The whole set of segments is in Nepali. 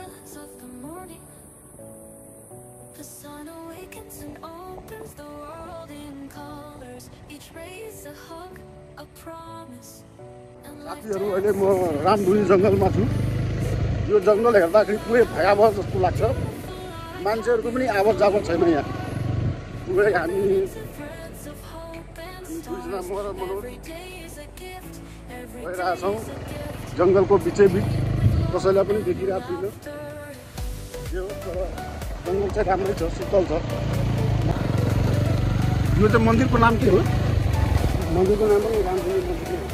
silence of the morning. The sun awakens and opens the world in colors. Each ray is a hug, a promise. साथीहरु अहिले म रामधुनी जंगलमा छु। यो जंगल हेर्दाखेरि पुरै भयावह जस्तो लाग्छ। मान्छेहरुको पनि आवत जावत छैन यहाँ। पुरै हामी दुईजना म र मनोज गइरहेछौँ जंगलको बिचैबिच। कसैलाई पनि देखिरहेको छैन। यो जंगल चाहिँ राम्रै छ, शीतल छ। यो चाहिँ मन्दिरको नाम के हो? मन्दिरको नाम पनि रामधुनी मन्दिर हो।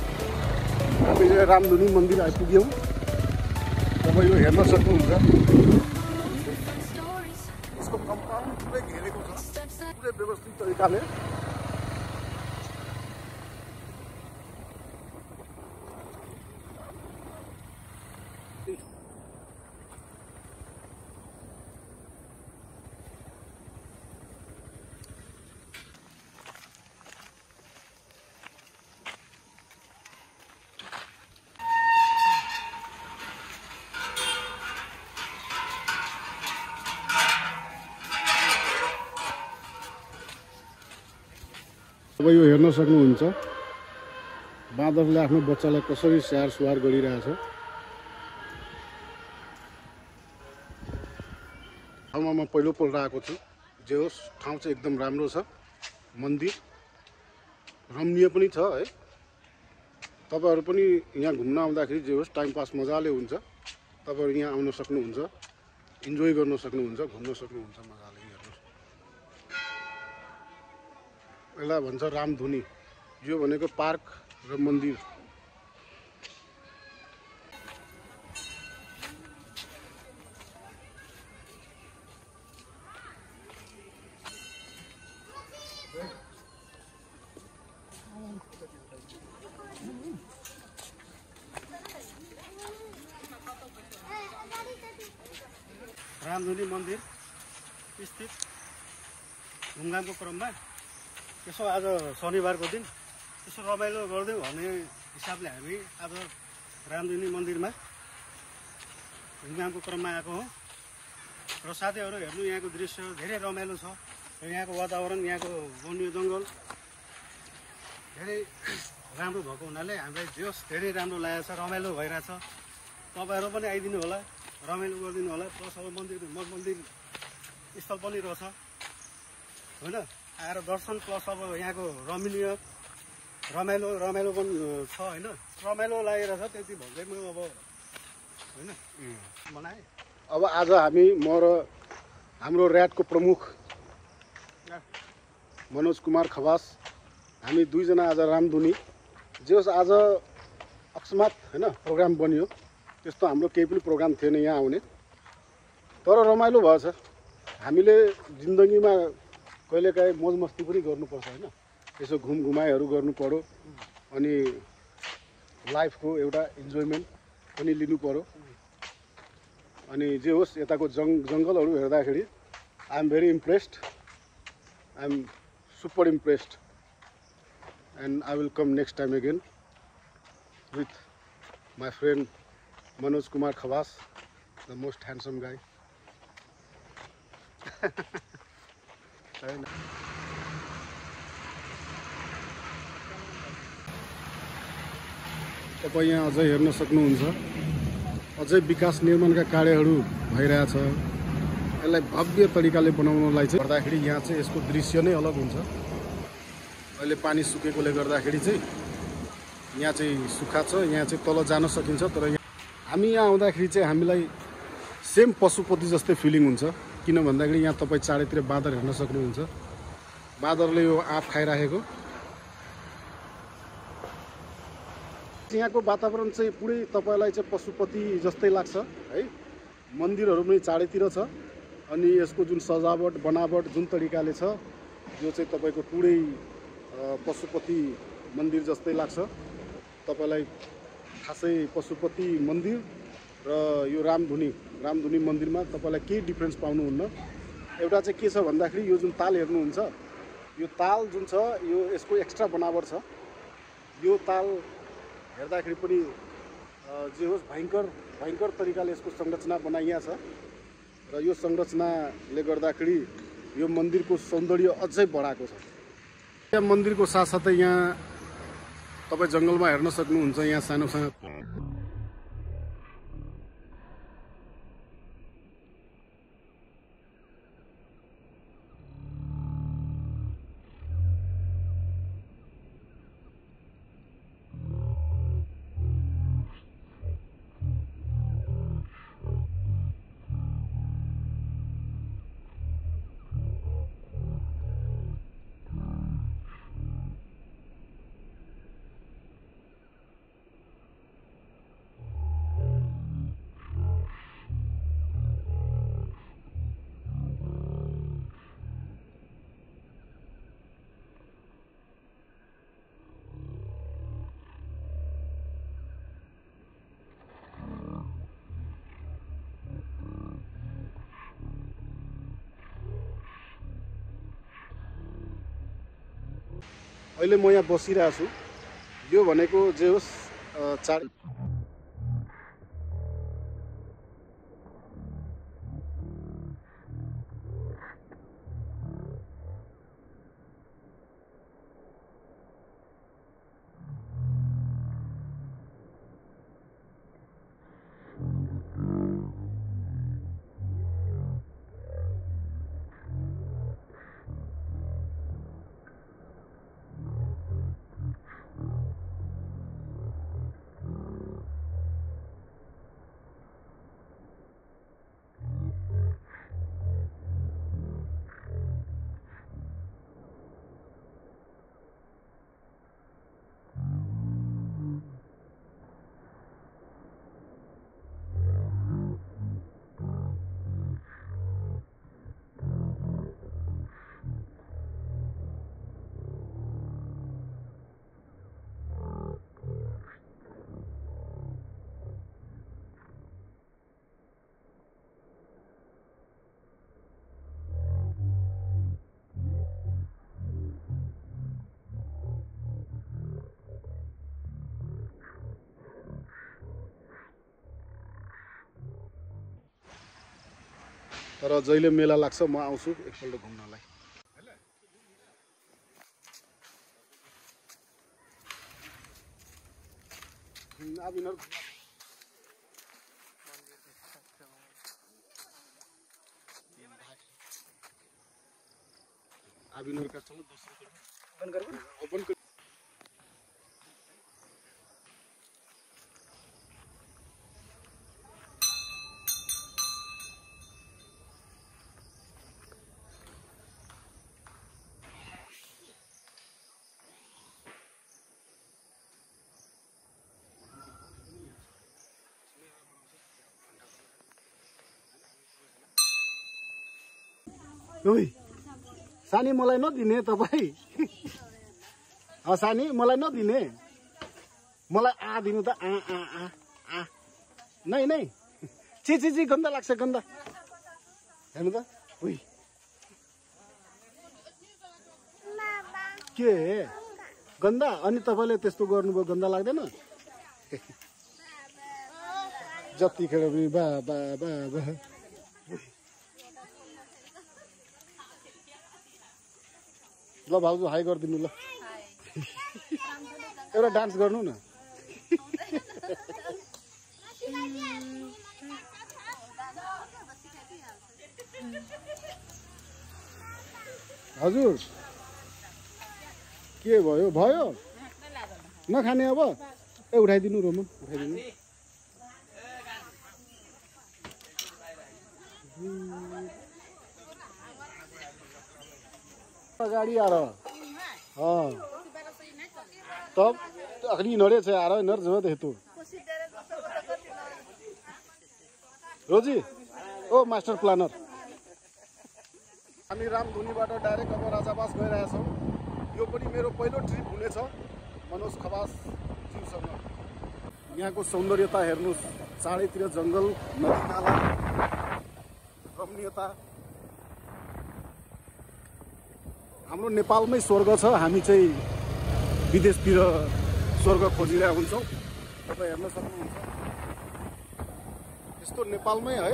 हामी रामधुनी मन्दिर आइपुग्यौँ। तपाईँ यो हेर्न सक्नुहुन्छ। यसको कम्पाउन्ड पुरै घेरेको छ, पुरै व्यवस्थित तरिकाले। अब यो हेर्न सक्नुहुन्छ बाँदरले आफ्नो बच्चालाई कसरी स्याहार सुहार गरिरहेछ। ठाउँमा म पहिलोपल्ट आएको छु। जे होस् ठाउँ चाहिँ एकदम राम्रो छ। मन्दिर रमणीय पनि छ है। तपाईहरु पनि यहाँ घुम्न आउँदाखेरि जे होस् टाइम पास मजाले हुन्छ। तपाईहरु यहाँ आउन सक्नुहुन्छ, इन्जोय गर्न सक्नुहुन्छ, घुम्न सक्नुहुन्छ मजाले। यसलाई भन्छ रामधुनी। यो भनेको पार्क र मन्दिर। रामधुनी मन्दिर स्थित घुमघामको क्रममा यसो आज शनिबारको दिन यसो रमाइलो गर्दै भन्ने हिसाबले हामी आज रामधुनी मन्दिरमा घुमघामको क्रममा आएको हौँ। र साथीहरु हेर्नु यहाँको दृश्य धेरै रमाइलो छ। र यहाँको वातावरण, यहाँको वन्य जङ्गल धेरै राम्रो भएको हुनाले हामीलाई जोस धेरै राम्रो लागेको छ, रमाइलो भइरहेछ। तपाईहरु पनि आइदिनु होला, रमाइलो गरिदिनु होला। प्लस अब मन्दिर स्थल पनि रहेछ होइन। आएर दर्शन प्लस अब यहाँको रमणीय रमाइलो पनि छ होइन। रमाइलो लागेर छ त्यति भन्दै म अब होइन बनाएँ। अब आज हामी म र हाम्रो ऱ्याटको प्रमुख मनोज कुमार खवास हामी दुईजना आज रामधुनी। जे होस् आज अकस्मात होइन प्रोग्राम बन्यो। त्यस्तो हाम्रो केही पनि प्रोग्राम थिएन यहाँ आउने, तर रमाइलो भएछ। हामीले जिन्दगीमा कहिलेकाहीँ मोज मस्ती पनि गर्नुपर्छ होइन। यसो घुमघुमाइहरू गर्नु पर्यो अनि लाइफको एउटा इन्जोयमेन्ट पनि लिनु पर्यो। अनि जे होस् यताको जङ्गलहरू हेर्दाखेरि I am very impressed. I am super impressed and I will come next time again with my friend Manoj Kumar Khawas, the most handsome guy. तपाईँ यहाँ अझै हेर्न सक्नुहुन्छ अझै विकास निर्माणका कार्यहरू भइरहेछ। यसलाई भव्य तरिकाले बनाउनलाई चाहिँ गर्दाखेरि यहाँ चाहिँ यसको दृश्य नै अलग हुन्छ। अहिले पानी सुकेकोले गर्दाखेरि चाहिँ यहाँ चाहिँ सुक्खा छ, यहाँ चाहिँ तल जान सकिन्छ। तर हामी यहाँ आउँदाखेरि चाहिँ हामीलाई सेम पशुपति जस्तै फिलिङ हुन्छ। किन भन्दाखेरि यहाँ तपाईँ चारैतिर बाँदर हेर्न सक्नुहुन्छ। बाँदरले यो आँप खाइराखेको। यहाँको वातावरण चाहिँ पुरै तपाईलाई चाहिँ पशुपति जस्तै लाग्छ है। मन्दिरहरू पनि चारैतिर छ अनि यसको जुन सजावट बनावट जुन तरिकाले छ यो चाहिँ तपाईको पुरै पशुपति मन्दिर जस्तै लाग्छ। तपाईलाई खासै पशुपति मन्दिर र यो रामधुनी मन्दिरमा तपाईलाई केही डिफरेन्स पाउनुहुन्न। एउटा चाहिँ के छ भन्दाखेरि यो जुन ताल हेर्नुहुन्छ, यो ताल जुन छ यो यसको एक्स्ट्रा बनावट छ। यो ताल हेर्दाखेरि पनि जे होस् भयङ्कर भयङ्कर तरिकाले यसको संरचना बनाइएको छ र यो संरचनाले गर्दाखेरि यो मन्दिरको सौन्दर्य अझै बढाएको छ। यहाँ मन्दिरको साथसाथै यहाँ तपाईँ जङ्गलमा हेर्न सक्नुहुन्छ यहाँ सानो सानो अहिले म यहाँ बसिरहेको छु। यो भनेको जे होस् चाड तर जहिले मेला लाग्छ म आउँछु एकपल्ट घुम्नलाई। सानी मलाई नदिने तपाईँ? सानी मलाई नदिने, मलाई आ दिनु त आ आ आ आ नै नै ची ची ची गन्दा लाग्छ गन्दा हेर्नु त। उही के गन्दा? अनि तपाईँले त्यस्तो गर्नुभयो गन्दा लाग्दैन? जतिखेर पनि बा बा बा बा। ल भाउजू हाई गरिदिनु ल। एउटा डान्स गर्नु न। हजुर के भयो भयो नखाने अब? ए उठाइदिनु रोमन, उठाइदिनु। गाड़ी आ रहा। हाँ तब अखनी नरे से आ रहा है नर जरूरत है तो रोजी ओ मास्टर प्लानर। हामी रामधुनीबाट डाइरेक्ट अब राजाबास गइरहेछौँ। यो पनि मेरो पहिलो ट्रिप हुनेछ मनोज खवास ज्यूसँग। यहाँको सौन्दर्यता हेर्नुस्, चारैतिर जङ्गल, नदी नाला, रमणीयता। हाम्रो नेपालमै स्वर्ग छ, हामी चाहिँ विदेशतिर स्वर्ग खोजिरहेका हुन्छौँ। तपाईँ हेर्न सक्नुहुन्छ यस्तो नेपालमै है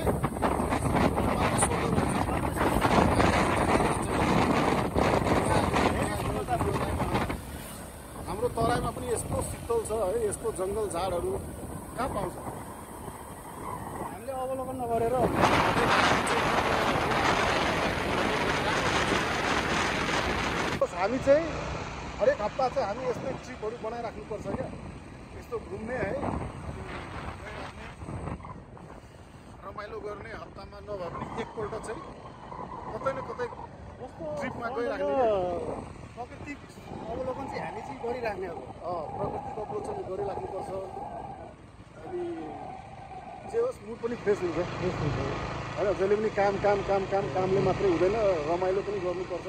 हाम्रो तराईमा पनि यस्तो शीतल छ है, यस्तो जङ्गल झाडहरू कहाँ पाउँछ? हामीले अवलोकन नगरेर हामी चाहिँ हरेक हप्ता चाहिँ हामी यस्तै ट्रिपहरू बनाइराख्नुपर्छ क्या, यस्तो घुम्ने है, रमाइलो गर्ने, हप्तामा नभए पनि एकपल्ट चाहिँ कतै न कतै ट्रिपमा गइराख्ने। प्रकृति अवलोकन चाहिँ हामी चाहिँ गरिराख्ने अब प्रकृतिको अवलोकन गरिराख्नुपर्छ। अनि जे होस् मुड पनि फ्रेस हुन्छ होइन, जहिले पनि काम काम काम काम कामले मात्रै हुँदैन, रमाइलो पनि गर्नुपर्छ।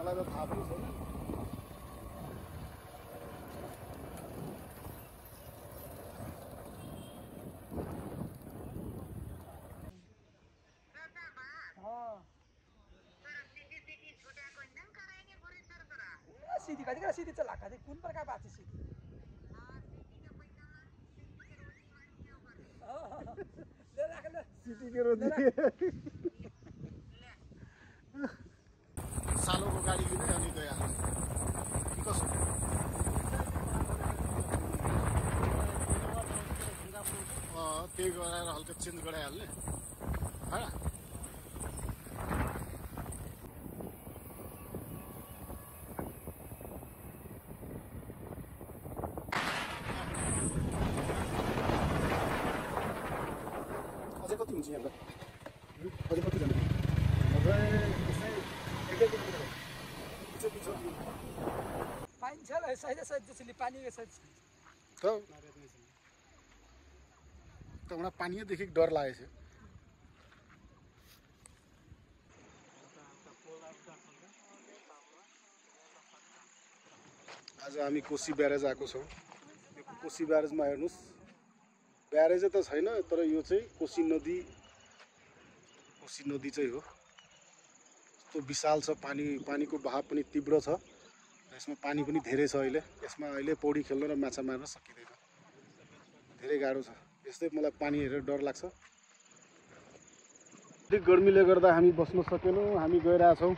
मलाई त थाहा पनि छैन। सिधी कति का सिधी चला कति कुन प्रकार बात है सिधी ले राख ले सिटी के रोजी सालोको गाडी लिने अनि गइहाल्ने कसो त्यही गराएर हल्का चेन्ज गराइहाल्ने होइन। अझै कति हुन्छ यहाँ अझै कतिजना पानी छ ल सही सही जसले पानी के सही त मलाई पानीदेखि डर लागेको छ। आज हामी कोशी ब्यारेज आएको छौँ। यो कोशी ब्यारेजमा हेर्नुहोस्, ब्यारेजै त छैन तर यो चाहिँ कोशी नदी चाहिँ हो। यस्तो विशाल छ, पानीको बहाव पनि तीव्र छ, यसमा पानी पनि धेरै छ। यसमा अहिले पौडी खेल्न र माछा मार्न सकिँदैन, धेरै गाह्रो छ। यस्तै मलाई पानी हेरेर डर लाग्छ। अलिक गर्मीले गर्दा हामी बस्न सकेनौँ, हामी गइरहेछौँ।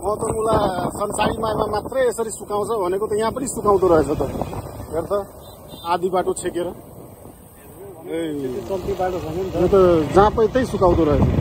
महतमुला सनसाइनमा मात्रै यसरी सुकाउँछ भनेको त यहाँ पनि सुकाउँदो रहेछ त। हेर त आधी बाटो छेकेर, चल्ती बाटो छैन नि यो त जहाँ पाए त्यही सुकाउँदो रहेछ।